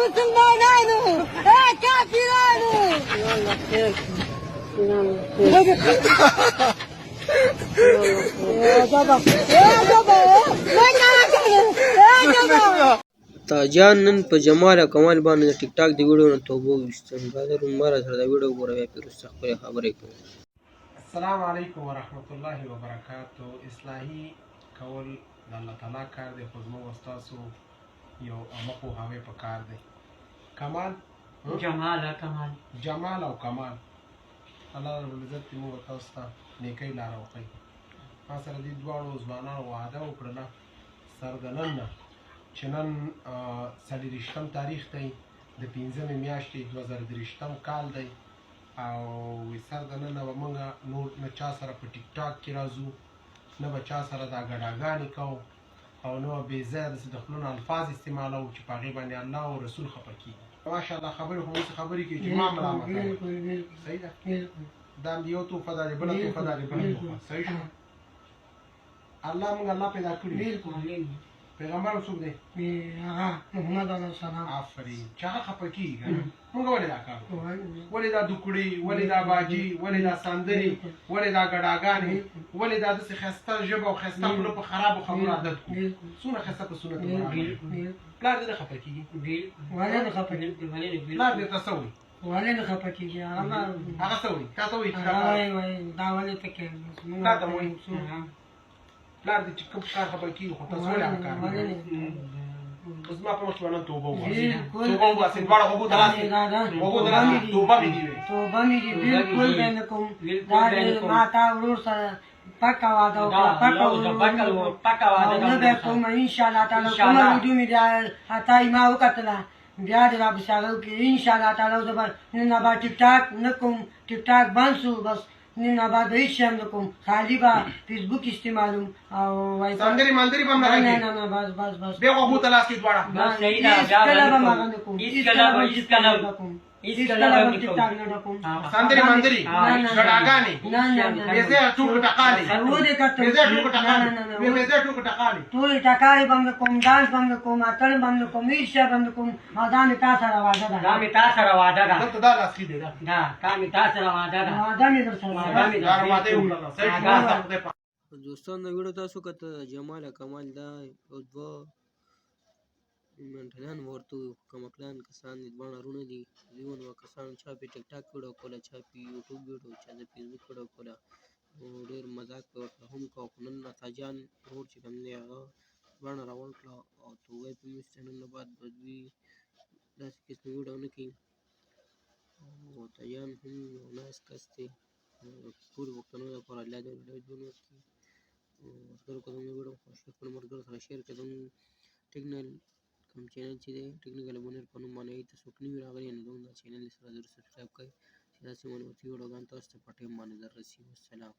مسلمانانو، اے کافرانو. تاجان نن په جمال او کمال باندې د ټیک ټاک د ویډیو نه توبه وویسته. برادر عمر سره دا ویډیو وګوره، بیا پرې وروسته خپلې خبرې کوو. السلام علیکم ورحمت الله وبرکاتو. اصلاحي کول د الله تعالی کار دی، خو زموږ او ستاسو یو عامه پوهاوی په کار دی. کمال، جمال، کمال، جمال او کمال، الله رب العزت دې موږ تاسو ته نیکۍ لاره وښیي. ما سره دې دواړو ځوانانو وعده وکړله سر د نن نه، چې نن 24 تاریخ دی د 5مې میاشتې 2023 کال دی، او سر د نن نه به موږ نور نه چا سره په ټیک ټاک کې راځو، نه به چا سره دا ګډاګانې کوو، او نه به بې ځایه داسې د خولو نه الفاظ استعمالوو چې په هغې باندې الله او رسول خفه کېږي. ماشاءالله، خبرې خو اوس خبرې کوي چې ما ملامت. صحیح ده. دا هم یو تحفه ده، بله تحفه ده، بله تحفه. صحیح شو. الله موږ الله پیدا کړی. پیغمبر څوک دی؟ هغه محمد علیه السلام. آفرین. چې هغه خفه کېږي، موږ ولې دا کار وکړو؟ ولې دا دوکړې، ولې دا باجي، ولې دا سندرې، ولې دا ګډاګانې، ولې دا داسې ښایسته ژبه او ښایسته خوله په خرابو خبرو عادت کړو؟ څومره ښایسته په سنت برابر. پلار دې نه خفه کېږي؟ ولې نه خفه کېږي؟ پلار دې ته څه وایي؟ ولې نه خفه کېږي؟ هغه هغه څه وایي؟ تا ته وایي؟ هغه وایي دا ولې ته کوې؟ تا ته وایي پلار دې چې کوم کار خفه کېږي، خو تاسو ولې هغه کار نه؟ اوس ما په مخ کې نن توبه وباسي، توبه وباسي. دواړه غوږو ته لاس، غوږو ته لاس. توبه مې دي وي، توبه مې دي، بالکل به نه کوم. دا ما تا ورور سره پکا وعده وکړه، پکا وعده نه به کوم ان شاء الله تعالی. کومه ویډیو مې عطا ما وکتله، بیا دې راپسې هغه وکړي ان شاء الله تعالی. زه به نن به ټیک ټاک نه کوم، ټیک ټاک بند سو، بس نن به به هیڅ شی هم نه کوم، خالي به فیسبوک استعمالوم او سندرې مندرې به هم نه نه نه نه، بس بس بس. بیا غوږو ته لاس کړي دواړه. بس صحیح ده. هیڅکله به هغه نه کوم، هیڅکله به، هیڅکله به کوم، هیڅکله به ټیک ټاک نه کوم. سندرې مندرې، ګډاګانې، نه نه نه، بې ځایه ټوکې ټقالې، ودې کتل، بې ځایه ټوکې ټقالې، بې ځایه ټوکې ټقالې، ټولې ټکالې به هم نه کوم، ډانس به هم نه کوم، اتل به هم نه کوم، هیڅ شی به هم نه کوم. او دا مې تا سره وعده ده، دا مې تا سره وعده ده. دلته دا لاس کې دی، دا دا مې تا سره وعده ده، وعده مې در سره، وعده مې. دا وعده یې وکړله. صحیح شو. خدای پاک. دوستان، دا ویډیو تاسو کته، جمال او کمال دا یو دوه منټلان ورته کمکلان کسان دي، دواړه وروڼه دي. دوی دوه کسان چا پې ټیک ټاک ویډیو کوله، چا پې یوټیوب ویډیو، چا د فیسبوک ویډیو کوله، او ډېر مزاک پې ورته هم کاوه. خو نن عطا جان ورور چې کوم دی، هغه دواړه راغونډ کړه او توبه یې پرې وویسته. نن نه بعد به دوی داسې قسم ویډیو نه کوي. او عطا جان هم یو نایس کس دی ټولو پښتنو لپاره. الله دې ورله ژوند ورکړي. ملګرو، که زموږ ویډیو خوښ شي، خپلو ملګرو سره شیر کړئ. زموږ ټیکنل کوم چینل چې دی، ټیکنیکل بونیر په نوم باندې، ته څوک نه وي راغلي، نو زموږ دا چینل سره ضرور سبسکرایب کړئ چې داسې معلوماتي ویډیوګان تاسو ته په ټایم باندې در رسي. والسلام.